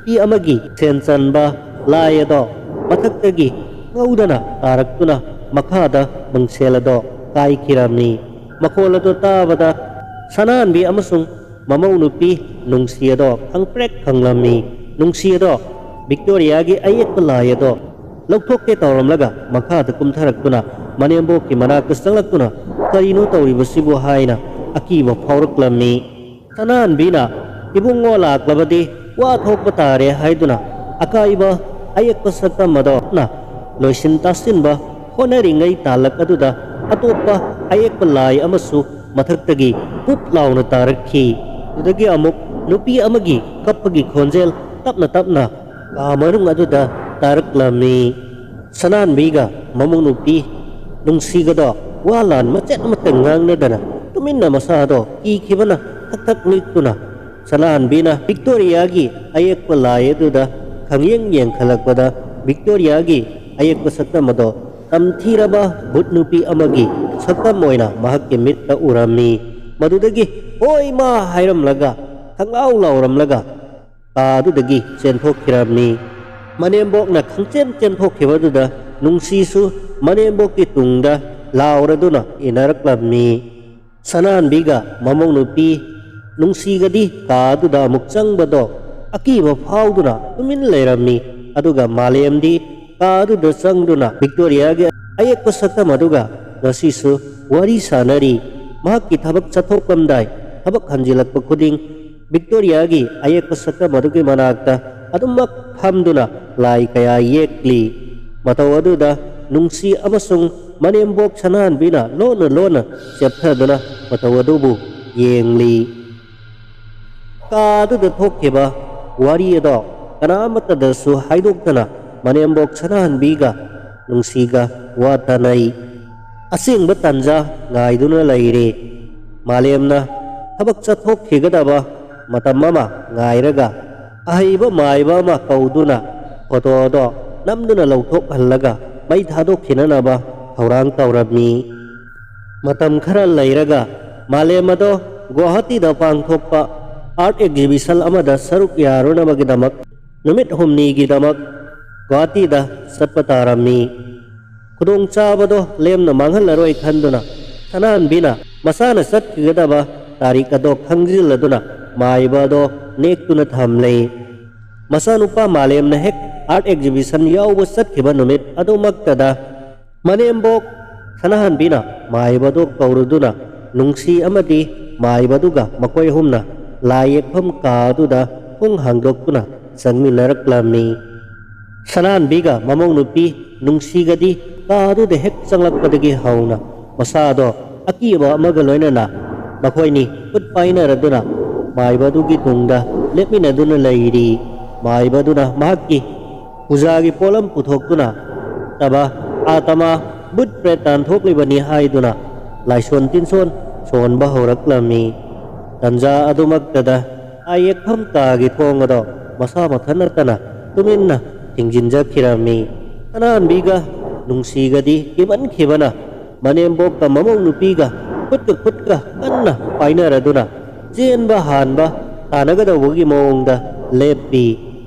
ꯅꯨꯄꯤ ꯑꯃꯒꯤ ꯁꯦꯟ ꯆꯟꯕ ꯂꯥꯏ ꯑꯗꯣ ꯃꯊꯛꯇꯒꯤ ꯉꯧꯗꯅ ꯇꯥꯔꯛꯇꯨꯅ ꯃꯈꯥꯗ ꯃꯤꯡꯁꯦꯜ ꯑꯗꯣ ꯀꯥꯏꯈꯤꯔꯝꯃꯤ꯫ ꯃꯈꯣꯜ ꯑꯗꯨ ꯇꯥꯕꯗ ꯁꯅꯥꯍꯟꯕꯤ ꯑꯃꯁꯨꯡ ꯃꯃꯧ ꯅꯨꯄꯤ ꯅꯨꯡꯁꯤ ꯑꯗꯣ ꯈꯪꯄ꯭ꯔꯦꯛ ꯈꯪꯂꯝꯃꯤ꯫ ꯅꯨꯡꯁꯤ ꯑꯗꯣ ꯚꯤꯛꯇꯣꯔꯤꯌꯥꯒꯤ ꯑꯌꯦꯛꯄ ꯂꯥꯏ ꯑꯗꯣ ꯂꯧꯊꯣꯛꯀꯦ ꯇꯧꯔꯝꯂꯒ ꯃꯈꯥꯗ ꯀꯨꯝꯊꯔꯛꯇꯨꯅ ꯃꯅꯦꯝꯕꯣꯛꯀꯤ ꯃꯅꯥꯛꯇ ꯆꯪꯂꯛꯇꯨꯅ "ꯀꯔꯤꯅꯣ ꯇꯧꯔꯤꯕꯁꯤꯕꯨ?" ꯍꯥꯏꯅ ꯑꯀꯤꯕ ꯐꯥꯎꯔꯛꯂꯝꯃꯤ꯫ ꯁꯅꯥꯍꯟꯕꯤꯅ "ꯏꯕꯨꯡꯉꯣ ꯂꯥꯛꯂꯕꯗꯤ ꯋꯥ ꯊꯣꯛꯄ ꯇꯥꯔꯦ" ꯍꯥꯏꯗꯨꯅ ꯑꯀꯥꯏꯕ ꯑꯌꯦꯛꯄ ꯁꯛꯇꯝ ꯑꯗꯣꯅ ꯂꯣꯏꯁꯤꯟ ꯇꯥꯁꯤꯟꯕ ꯍꯣꯠꯅꯔꯤꯉꯩ ꯇꯥꯂꯛ ꯑꯗꯨꯗ ꯑꯇꯣꯞꯄ ꯑꯌꯦꯛꯄ ꯂꯥꯏ ꯑꯃꯁꯨ ꯃꯊꯛꯇꯒꯤ ꯄꯨꯞ ꯂꯥꯎꯅ ꯇꯥꯔꯛꯈꯤ꯫ ꯑꯗꯨꯗꯒꯤ ꯑꯃꯨꯛ ꯅꯨꯄꯤ ꯑꯃꯒꯤ ꯀꯞꯄꯒꯤ ꯈꯣꯟꯖꯦꯜ ꯇꯞꯅ ꯇꯞꯅ ꯀꯥ ꯃꯅꯨꯡ ꯑꯗꯨꯗ ꯇꯥꯔꯛꯂꯝꯃꯤ꯫ ꯁꯅꯥꯍꯟꯕꯤꯒ ꯃꯃꯧ ꯅꯨꯄꯤ ꯅꯨꯡꯁꯤꯒꯗꯣ ꯋꯥ ꯂꯥꯟ ꯃꯆꯦꯠ ꯑꯃꯠꯇ ꯉꯥꯡꯅꯗꯅ ꯇꯨꯃꯤꯟꯅ ꯃꯁꯥꯗꯣ ꯀꯤꯈꯤꯕꯅ ꯊꯛ ꯊꯛ ꯅꯤꯛꯇꯨꯅ ꯁꯅꯥꯍꯟꯕꯤꯅ ꯚꯤꯛꯇꯣꯔꯤꯌꯥꯒꯤ ꯑꯌꯦꯛꯄ ꯂꯥꯏ ꯑꯗꯨꯗ ꯈꯪꯌꯦꯡ ꯌꯦꯡꯈꯠꯂꯛꯄꯗ ꯚꯤꯛꯇꯣꯔꯤꯌꯥꯒꯤ ꯑꯌꯦꯛꯄ ꯁꯛꯇꯝ ꯑꯗꯣ ꯇꯝꯊꯤꯔꯕ ꯚꯨꯠ ꯅꯨꯄꯤ ꯑꯃꯒꯤ ꯁꯛꯇꯝ ꯑꯣꯏꯅ ꯃꯍꯥꯛꯀꯤ ꯃꯤꯠꯇ ꯎꯔꯝꯃꯤ꯫ ꯃꯗꯨꯗꯒꯤ "ꯍꯣꯏ ꯃꯥ" ꯍꯥꯏꯔꯝꯂꯒ ꯈꯪꯂꯥꯎ ꯂꯥꯎꯔꯝꯂꯒ ꯀꯥ ꯑꯗꯨꯗꯒꯤ ꯆꯦꯟꯊꯣꯛꯈꯤꯔꯝꯃꯤ꯫ ꯃꯅꯦꯝꯕꯣꯛꯅ ꯈꯪꯆꯦꯟ ꯆꯦꯟꯊꯣꯛꯈꯤꯕꯗꯨꯗ ꯅꯨꯡꯁꯤꯁꯨ ꯃꯅꯦꯝꯕꯣꯛꯀꯤ ꯇꯨꯡꯗ ꯂꯥꯎꯔꯗꯨꯅ ꯏꯟꯅꯔꯛꯂꯝꯃꯤ꯫ ꯁꯅꯥꯍꯟꯕꯤꯒ ꯃꯃꯧ ꯅꯨꯄꯤ ꯅꯨꯡꯁꯤꯒꯗꯤ ꯀꯥ ꯑꯗꯨꯗ ꯑꯃꯨꯛ ꯆꯪꯕꯗꯣ ꯑꯀꯤꯕ ꯐꯥꯎꯗꯨꯅ ꯇꯨꯃꯤꯟ ꯂꯩꯔꯝꯃꯤ꯫ ꯑꯗꯨꯒ ꯃꯥꯂꯦꯝꯗꯤ ꯀꯥ ꯑꯗꯨꯗ ꯆꯪꯗꯨꯅ ꯚꯤꯛꯇꯣꯔꯤꯌꯥꯒꯤ ꯑꯌꯦꯛꯄ ꯁꯛꯇꯝ ꯑꯗꯨꯒ ꯉꯁꯤꯁꯨ ꯋꯥꯔꯤ ꯁꯥꯅꯔꯤ꯫ ꯃꯍꯥꯛꯀꯤ ꯊꯕꯛ ꯆꯠꯊꯣꯛꯂꯝꯗꯥꯏ ꯊꯕꯛ ꯍꯟꯖꯤꯜꯂꯛꯄ ꯈꯨꯗꯤꯡ ꯚꯤꯛꯇꯣꯔꯤꯌꯥꯒꯤ ꯑꯌꯦꯛꯄ ꯁꯛꯇꯝ ꯑꯗꯨꯒꯤ ꯃꯅꯥꯛꯇ ꯑꯗꯨꯃꯛ ꯐꯝꯗꯨꯅ ꯂꯥꯏ ꯀꯌꯥ ꯌꯦꯛꯂꯤ꯫ ꯃꯇꯧ ꯑꯗꯨꯗ ꯅꯨꯡꯁꯤ ꯑꯃꯁꯨꯡ ꯃꯅꯦꯝꯕꯣꯛ ꯁꯅꯥꯍꯟꯕꯤꯅ ꯂꯣꯟꯅ ꯂꯣꯟꯅ ꯆꯦꯞꯊꯗꯨꯅ ꯃꯇꯧ ꯑꯗꯨꯕꯨ ꯌꯦꯡꯂꯤ꯫ ꯀꯥ ꯑꯗꯨꯗ ꯊꯣꯛꯈꯤꯕ ꯋꯥꯔꯤ ꯑꯗꯣ ꯀꯅꯥ ꯑꯃꯠꯇꯗꯁꯨ ꯍꯥꯏꯗꯣꯛꯇꯅ ꯃꯅꯦꯝꯕꯣꯛ ꯁꯅꯥꯍꯟꯕꯤꯒ ꯅꯨꯡꯁꯤꯒ ꯋꯥ ꯇꯥꯅꯩ꯫ ꯑꯁꯦꯡꯕ ꯇꯥꯟꯖꯥ ꯉꯥꯏꯗꯨꯅ ꯂꯩꯔꯤ꯫ ꯃꯥꯂꯦꯝꯅ ꯊꯕꯛ ꯆꯠꯊꯣꯛꯈꯤꯒꯗꯕ ꯃꯇꯝ ꯑꯃ ꯉꯥꯏꯔꯒ ꯑꯍꯩꯕ ꯃꯥꯏꯕ ꯑꯃ ꯀꯧꯗꯨꯅ ꯐꯣꯇꯣ ꯑꯗꯣ ꯅꯝꯗꯨꯅ ꯂꯧꯊꯣꯛꯍꯜꯂꯒ ꯃꯩ ꯊꯥꯗꯣꯛꯈꯤꯅꯅꯕ ꯊꯧꯔꯥꯡ ꯇꯧꯔꯝꯃꯤ꯫ ꯃꯇꯝ ꯈꯔ ꯂꯩꯔꯒ ꯃꯥꯂꯦꯝ ꯑꯗꯣ ꯒꯨꯋꯥꯍꯥꯇꯤꯗ ꯄꯥꯡꯊꯣꯛꯄ ꯑꯥꯔꯠ ꯑꯦꯛꯖꯤꯕꯤꯁꯟ ꯑꯃꯗ ꯁꯔꯨꯛ ꯌꯥꯔꯨꯅꯕꯒꯤꯗꯃꯛ ꯅꯨꯃꯤꯠ ꯍꯨꯝꯅꯤꯒꯤꯗꯃꯛ ꯒꯨꯋꯥꯍꯥꯇꯤꯗ ꯆꯠꯄ ꯇꯥꯔꯝꯃꯤ꯫ ꯈꯨꯗꯣꯡꯆꯥꯕꯗꯣ ꯂꯦꯝꯅ ꯃꯥꯡꯍꯜꯂꯔꯣꯏ ꯈꯟꯗꯨꯅ ꯁꯅꯥꯍꯟꯕꯤꯅ ꯃꯁꯥꯅ ꯆꯠꯈꯤꯒꯗꯕ ꯇꯥꯔꯤꯛ ꯑꯗꯣ ꯈꯪꯖꯤꯜꯂꯗꯨꯅ ꯃꯥꯏꯕ ꯑꯗꯣ ꯅꯦꯛꯇꯨꯅ ꯊꯝꯂꯦ꯫ ꯃꯆꯥꯅꯨꯄꯥ ꯃꯥꯂꯦꯝꯅ ꯍꯦꯛ ꯑꯥꯔꯠ ꯑꯦꯛꯖꯤꯕꯤꯁꯟ ꯌꯥꯎꯕ ꯆꯠꯈꯤꯕ ꯅꯨꯃꯤꯠ ꯑꯗꯨꯃꯛꯇꯗ ꯃꯅꯦꯝꯕꯣꯛ ꯁꯅꯥꯍꯟꯕꯤꯅ ꯃꯥꯏꯕꯗꯨ ꯀꯧꯔꯨꯗꯨꯅ ꯅꯨꯡꯁꯤ ꯑꯃꯗꯤ ꯃꯥꯏꯕꯗꯨꯒ ꯃꯈꯣꯏ ꯑꯍꯨꯝꯅ ꯂꯥꯏ ꯌꯦꯛꯐꯝ ꯀꯥ ꯑꯗꯨꯗ ꯊꯣꯡ ꯍꯥꯡꯗꯣꯛꯇꯨꯅ ꯆꯪꯃꯤꯟꯅꯔꯛꯂꯝꯃꯤ꯫ ꯁꯅꯥꯍꯟꯕꯤꯒ ꯃꯃꯧ ꯅꯨꯄꯤ ꯅꯨꯡꯁꯤꯒꯗꯤ ꯀꯥ ꯑꯗꯨꯗ ꯍꯦꯛ ꯆꯪꯂꯛꯄꯗꯒꯤ ꯍꯧꯅ ꯃꯁꯥꯗꯣ ꯑꯀꯤꯕ ꯑꯃꯒ ꯂꯣꯏꯅꯅ ꯃꯈꯣꯏꯅꯤ ꯈꯨꯠ ꯄꯥꯏꯅꯔꯗꯨꯅ ꯃꯥꯏꯕ ꯑꯗꯨꯒꯤ ꯇꯨꯡꯗ ꯂꯦꯞꯃꯤꯟꯅꯗꯨꯅ ꯂꯩꯔꯤ꯫ ꯃꯥꯏꯕ ꯑꯗꯨꯅ ꯃꯍꯥꯛꯀꯤ ꯄꯨꯖꯥꯒꯤ ꯄꯣꯠꯂꯝ ꯄꯨꯊꯣꯛꯇꯨꯅ ꯇꯕ ꯑꯥꯇꯃꯥ ꯕꯨꯠ ꯄ꯭ꯔꯦꯠ ꯇꯥꯟꯊꯣꯛꯂꯤꯕꯅꯤ ꯍꯥꯏꯗꯨꯅ ꯂꯥꯏꯁꯣꯟ ꯇꯤꯟꯁꯣꯟ ꯁꯣꯟꯕ ꯍꯧꯔꯛꯂꯝꯃꯤ꯫ ꯇꯟꯖꯥ ꯑꯗꯨꯃꯛꯇꯗ ꯂꯥꯏ ꯌꯦꯛꯐꯝ ꯀꯥꯒꯤ ꯊꯣꯡ ꯑꯗꯣ ꯃꯁꯥ ꯃꯊꯟ ꯅꯠꯇꯅ ꯇꯨꯃꯤꯟꯅ ꯊꯤꯡꯖꯤꯟꯖꯈꯤꯔꯝꯃꯤ꯫ ꯁꯅꯥꯍꯟꯕꯤꯒ ꯅꯨꯡꯁꯤꯒꯗꯤ ꯀꯤꯃꯟꯈꯤꯕꯅ ꯃꯅꯦꯝꯕꯣꯛꯀ ꯃꯃꯧ ꯅꯨꯄꯤꯒ ꯈꯨꯠꯀ ꯈꯨꯠꯀ ꯀꯟꯅ ꯄꯥꯏꯅꯔꯗꯨꯅ ꯆꯦꯟꯕ ꯍꯥꯟꯕ ꯇꯥꯟꯅꯒꯗꯧꯕꯒꯤ ꯃꯑꯣꯡꯗ ꯂꯦꯞꯄꯤ꯫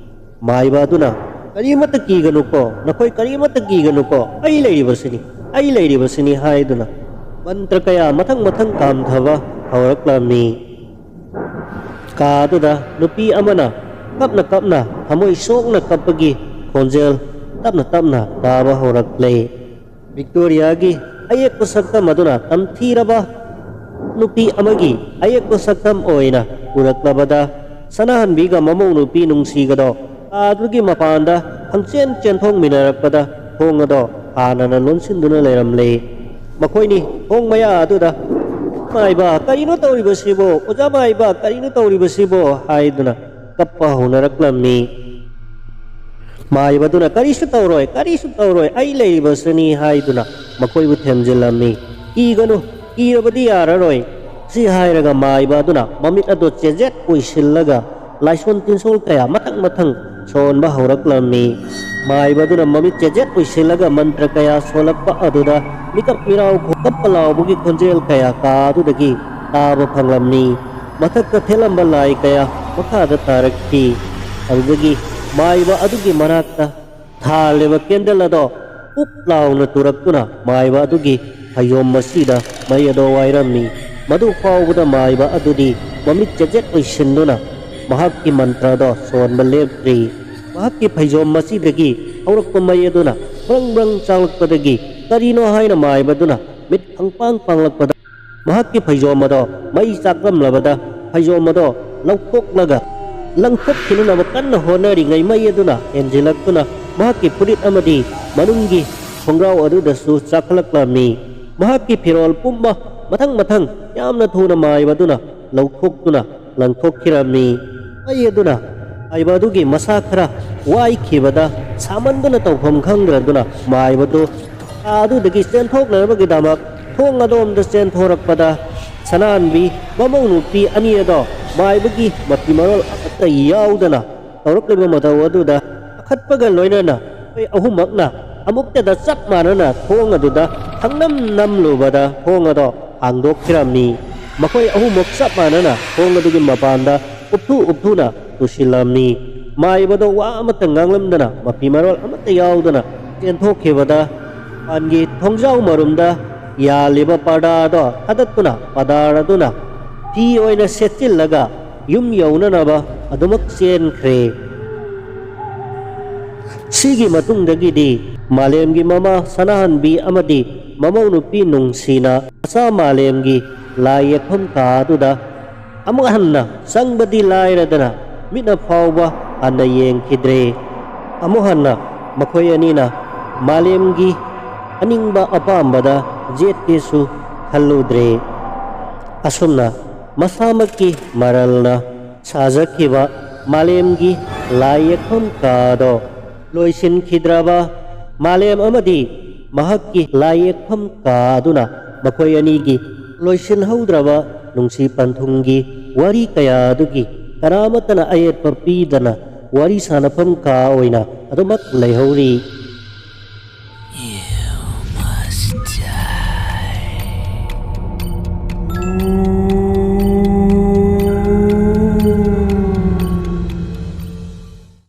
ꯃꯥꯏꯕ ꯑꯗꯨꯅ, "ꯀꯔꯤꯃꯠꯇ ꯀꯤꯒꯅꯨꯀꯣ, ꯅꯈꯣꯏ ꯀꯔꯤꯃꯠꯇ ꯀꯤꯒꯅꯨꯀꯣ, ꯑꯩ ꯂꯩꯔꯤꯕꯁꯤꯅꯤ, ꯑꯩ ꯂꯩꯔꯤꯕꯁꯤꯅꯤ" ꯍꯥꯏꯗꯨꯅ ꯃꯟꯇ꯭ꯔ ꯀꯌꯥ ꯃꯊꯪ ꯃꯊꯪ ꯀꯥꯝꯊꯕ ꯍꯧꯔꯛꯂꯝꯃꯤ꯫ ꯀꯥ ꯑꯗꯨꯗ ꯅꯨꯄꯤ ꯑꯃꯅ ꯀꯞꯅ ꯀꯞꯅ ꯊꯃꯣꯏ ꯁꯣꯛꯅ ꯀꯞꯄꯒꯤ ꯈꯣꯟꯖꯦꯜ ꯇꯞꯅ ꯇꯞꯅ ꯇꯥꯕ ꯍꯧꯔꯛꯂꯦ꯫ ꯚꯤꯛꯇꯣꯔꯤꯌꯥꯒꯤ ꯑꯌꯦꯛꯄ ꯁꯛꯇꯝ ꯑꯗꯨꯅ ꯇꯝꯊꯤꯔꯕ ꯅꯨꯄꯤ ꯑꯃꯒꯤ ꯑꯌꯦꯛꯄ ꯁꯛꯇꯝ ꯑꯣꯏꯅ ꯎꯔꯛꯂꯕꯗ, ꯁꯅꯥꯍꯟꯕꯤꯒ ꯃꯃꯧ ꯅꯨꯄꯤ ꯅꯨꯡꯁꯤꯒꯗꯣ ꯀꯥ ꯑꯗꯨꯒꯤ ꯃꯄꯥꯟꯗ ꯈꯪꯆꯦꯟ ꯆꯦꯟꯊꯣꯛꯃꯤꯟꯅꯔꯛꯄꯗ ꯊꯣꯡ ꯑꯗꯣ ꯍꯥꯟꯅꯅ ꯂꯣꯟꯁꯤꯟꯗꯨꯅ ꯂꯩꯔꯝꯂꯦ꯫ ꯃꯈꯣꯏꯅꯤ ꯊꯣꯡ ꯃꯌꯥ ꯑꯗꯨꯗ, "ꯃꯥꯏꯕ, ꯀꯔꯤꯅꯣ ꯇꯧꯔꯤꯕꯁꯤꯕꯣ? ꯑꯣꯖꯥ ꯃꯥꯏꯕ, ꯀꯔꯤꯅꯣ ꯇꯧꯔꯤꯕꯁꯤꯕꯣ?" ꯍꯥꯏꯗꯨꯅ ꯀꯞꯄ ꯍꯧꯅꯔꯛꯂꯝꯃꯤ꯫ ꯃꯥꯏꯕꯗꯨꯅ, "ꯀꯔꯤꯁꯨ ꯇꯧꯔꯣꯏ, ꯀꯔꯤꯁꯨ ꯇꯧꯔꯣꯏ, ꯑꯩ ꯂꯩꯔꯤꯕꯁꯤꯅꯤ" ꯍꯥꯏꯗꯨꯅ ꯃꯈꯣꯏꯕꯨ ꯊꯦꯝꯖꯤꯜꯂꯝꯃꯤ꯫ "ꯀꯤꯒꯅꯨ, ꯀꯤꯔꯕꯗꯤ ꯌꯥꯔꯔꯣꯏ" ꯁꯤ ꯍꯥꯏꯔꯒ ꯃꯥꯏꯕ ꯑꯗꯨꯅ ꯃꯃꯤꯠ ꯑꯗꯨ ꯆꯦꯖꯦꯠ ꯑꯣꯏꯁꯤꯜꯂꯒ ꯂꯥꯏꯁꯣꯟ ꯇꯤꯟꯁꯣꯜ ꯀꯌꯥ ꯃꯊꯪ ꯃꯊꯪ ꯁꯣꯟꯕ ꯍꯧꯔꯛꯂꯝꯃꯤ꯫ ꯃꯥꯏꯕ ꯑꯗꯨꯅ ꯃꯃꯤꯠ ꯆꯦꯖꯦꯠ ꯑꯣꯏꯁꯤꯜꯂꯒ ꯃꯟꯇ꯭ꯔ ꯀꯌꯥ ꯁꯣꯜꯂꯛꯄ ꯑꯗꯨꯗ ꯃꯤꯀꯞ ꯃꯤꯔꯥꯎ ꯀꯞꯄ ꯂꯥꯎꯕꯒꯤ ꯈꯣꯟꯖꯦꯜ ꯀꯌꯥ ꯀꯥ ꯑꯗꯨꯗꯒꯤ ꯇꯥꯕ ꯐꯪꯂꯝꯃꯤ꯫ ꯃꯊꯛꯇ ꯊꯦꯠꯂꯝꯕ ꯂꯥꯏ ꯀꯌꯥ ꯃꯈꯥꯗ ꯇꯥꯔꯛꯈꯤ꯫ ꯑꯗꯨꯗꯒꯤ ꯃꯥꯏꯕ ꯑꯗꯨꯒꯤ ꯃꯅꯥꯛꯇ ꯊꯥꯜꯂꯤꯕ ꯀꯦꯟꯗꯜ ꯑꯗꯣ ꯄꯨꯞ ꯂꯥꯎꯅ ꯇꯨꯔꯛꯇꯨꯅ ꯃꯥꯏꯕ ꯑꯗꯨꯒꯤ ꯐꯩꯖꯣꯝ ꯃꯁꯤꯗ ꯃꯩ ꯑꯗꯣ ꯋꯥꯏꯔꯝꯃꯤ꯫ ꯃꯗꯨ ꯐꯥꯎꯕꯗ ꯃꯥꯏꯕ ꯑꯗꯨꯗꯤ ꯃꯃꯤꯠ ꯆꯦꯖꯦꯠ ꯑꯣꯏꯁꯤꯟꯗꯨꯅ ꯃꯍꯥꯛꯀꯤ ꯃꯟꯇ꯭ꯔ ꯑꯗꯣ ꯁꯣꯟꯕ ꯂꯦꯞꯇ꯭ꯔꯤ꯫ ꯃꯍꯥꯛꯀꯤ ꯐꯩꯖꯣꯝ ꯃꯁꯤꯗꯒꯤ ꯍꯧꯔꯛꯄ ꯃꯩ ꯑꯗꯨꯅ ꯕ꯭ꯔꯪ ꯕ꯭ꯔꯪ ꯆꯥꯛꯂꯛꯄꯗꯒꯤ ꯀꯔꯤꯅꯣ ꯍꯥꯏꯅ ꯃꯥꯏꯕ ꯑꯗꯨꯅ ꯃꯤꯠ ꯈꯪꯄꯥꯡ ꯄꯥꯡꯂꯛꯄꯗ ꯃꯍꯥꯛꯀꯤ ꯐꯩꯖꯣꯝ ꯑꯗꯣ ꯃꯩ ꯆꯥꯛꯂꯝꯂꯕꯗ ꯐꯩꯖꯣꯝ ꯑꯗꯣ ꯂꯧꯊꯣꯛꯂꯒ ꯂꯪꯊꯣꯛꯈꯤꯅꯅꯕ ꯀꯟꯅ ꯍꯣꯠꯅꯔꯤꯉꯩ ꯃꯩ ꯑꯗꯨꯅ ꯍꯦꯟꯖꯤꯜꯂꯛꯇꯨꯅ ꯃꯍꯥꯛꯀꯤ ꯐꯨꯔꯤꯠ ꯑꯃꯗꯤ ꯃꯅꯨꯡꯒꯤ ꯈꯣꯡꯒ꯭ꯔꯥꯎ ꯑꯗꯨꯗꯁꯨ ꯆꯥꯛꯈꯠꯂꯛꯂꯝꯃꯤ꯫ ꯃꯍꯥꯛꯀꯤ ꯐꯤꯔꯣꯜ ꯄꯨꯝꯕ ꯃꯊꯪ ꯃꯊꯪ ꯌꯥꯝꯅ ꯊꯨꯅ ꯃꯥꯏꯕ ꯑꯗꯨꯅ ꯂꯧꯊꯣꯛꯇꯨꯅ ꯂꯪꯊꯣꯛꯈꯤꯔꯝꯃꯤ꯫ ꯃꯩ ꯑꯗꯨꯅ ꯃꯥꯏꯕ ꯑꯗꯨꯒꯤ ꯃꯁꯥ ꯈꯔ ꯋꯥꯏꯈꯤꯕꯗ ꯁꯥꯃꯟꯗꯨꯅ ꯇꯧꯐꯝ ꯈꯪꯗ꯭ꯔꯗꯨꯅ ꯃꯥꯏꯕꯗꯨ ꯀꯥ ꯑꯗꯨꯗꯒꯤ ꯆꯦꯟꯊꯣꯛꯅꯅꯕꯒꯤꯗꯃꯛ ꯊꯣꯡ ꯑꯗꯣꯝꯗ ꯆꯦꯟꯊꯣꯔꯛꯄꯗ ꯁꯅꯥꯍꯟꯕꯤ ꯃꯃꯧ ꯅꯨꯄꯤ ꯑꯅꯤ ꯑꯗꯣ ꯃꯥꯏꯕꯒꯤ ꯃꯐꯤ ꯃꯔꯣꯜ ꯑꯃꯠꯇ ꯌꯥꯎꯗꯅ ꯇꯧꯔꯛꯂꯤꯕ ꯃꯇꯧ ꯑꯗꯨꯗ ꯄꯥꯈꯠꯄꯒ ꯂꯣꯏꯅꯅ ꯃꯈꯣꯏ ꯑꯍꯨꯝꯃꯛꯅ ꯑꯃꯨꯛꯇꯗ ꯆꯞ ꯃꯥꯟꯅꯅ ꯊꯣꯡ ꯑꯗꯨꯗ ꯈꯪꯅꯝ ꯅꯝꯂꯨꯕꯗ ꯊꯣꯡ ꯑꯗꯣ ꯍꯥꯡꯗꯣꯛꯈꯤꯔꯝꯃꯤ꯫ ꯃꯈꯣꯏ ꯑꯍꯨꯝꯃꯛ ꯆꯞ ꯃꯥꯟꯅꯅ ꯊꯣꯡ ꯑꯗꯨꯒꯤ ꯃꯄꯥꯟꯗ ꯎꯞꯊꯨ ꯎꯞꯊꯨꯅ ꯇꯨꯁꯤꯜꯂꯝꯃꯤ꯫ ꯃꯥꯏꯕꯗꯣ ꯋꯥ ꯑꯃꯠꯇ ꯉꯥꯡꯂꯝꯗꯅ ꯃꯐꯤ ꯃꯔꯣꯜ ꯑꯃꯠꯇ ꯌꯥꯎꯗꯅ ꯆꯦꯟꯊꯣꯛꯈꯤꯕꯗ ꯃꯄꯥꯟꯒꯤ ꯊꯣꯡꯖꯥꯎ ꯃꯔꯨꯝꯗ ꯌꯥꯜꯂꯤꯕ ꯄꯔꯗꯥꯗꯣ ꯊꯥꯗꯠꯇꯨꯅ ꯄꯗꯥꯔ ꯑꯗꯨꯅ ꯐꯤ ꯑꯣꯏꯅ ꯁꯦꯠꯆꯤꯜꯂꯒ ꯌꯨꯝ ꯌꯧꯅꯅꯕ ꯑꯗꯨꯃꯛ ꯆꯦꯟꯈ꯭ꯔꯦ꯫ ꯁꯤꯒꯤ ꯃꯇꯨꯡꯗꯒꯤꯗꯤ ꯃꯥꯂꯦꯝꯒꯤ ꯃꯃꯥ ꯁꯅꯥꯍꯟꯕꯤ ꯑꯃꯗꯤ ꯃꯃꯧ ꯅꯨꯄꯤ ꯅꯨꯡꯁꯤꯅ ꯃꯆꯥ ꯃꯥꯂꯦꯝꯒꯤ ꯂꯥꯏ ꯌꯦꯛꯐꯝ ꯀꯥ ꯑꯗꯨꯗ ꯑꯃꯨꯛ ꯍꯟꯅ ꯆꯪꯕꯗꯤ ꯂꯥꯏꯔꯗꯅ ꯃꯤꯠꯅ ꯐꯥꯎꯕ ꯍꯟꯅ ꯌꯦꯡꯈꯤꯗ꯭ꯔꯦ꯫ ꯑꯃꯨꯛ ꯍꯟꯅ ꯃꯈꯣꯏ ꯑꯅꯤꯅ ꯃꯥꯂꯦꯝꯒꯤ ꯑꯅꯤꯡꯕ ꯑꯄꯥꯝꯕꯗ ꯌꯦꯠꯀꯦꯁꯨ ꯈꯜꯂꯨꯗ꯭ꯔꯦ꯫ ꯑꯁꯨꯝꯅ ꯃꯁꯥꯃꯛꯀꯤ ꯃꯔꯜꯅ ꯁꯥꯖꯈꯤꯕ ꯃꯥꯂꯦꯝꯒꯤ ꯂꯥꯏ ꯌꯦꯛꯐꯝ ꯀꯥꯗꯣ ꯂꯣꯏꯁꯤꯟꯈꯤꯗ꯭ꯔꯕ ꯃꯥꯂꯦꯝ ꯑꯃꯗꯤ ꯃꯍꯥꯛꯀꯤ ꯂꯥꯏ ꯌꯦꯛꯐꯝ ꯀꯥ ꯑꯗꯨꯅ ꯃꯈꯣꯏ ꯑꯅꯤꯒꯤ ꯂꯣꯏꯁꯤꯟꯍꯧꯗ꯭ꯔꯕ ꯅꯨꯡꯁꯤ ꯄꯟꯊꯨꯡꯒꯤ ꯋꯥꯔꯤ ꯀꯌꯥ ꯑꯗꯨꯒꯤ ꯀꯅꯥ ꯑꯃꯠꯇꯅ ꯑꯌꯦꯠꯄ ꯄꯤꯗꯅ ꯋꯥꯔꯤ ꯁꯥꯟꯅꯐꯝ ꯀꯥ ꯑꯣꯏꯅ ꯑꯗꯨꯃꯛ ꯂꯩꯍꯧꯔꯤ꯫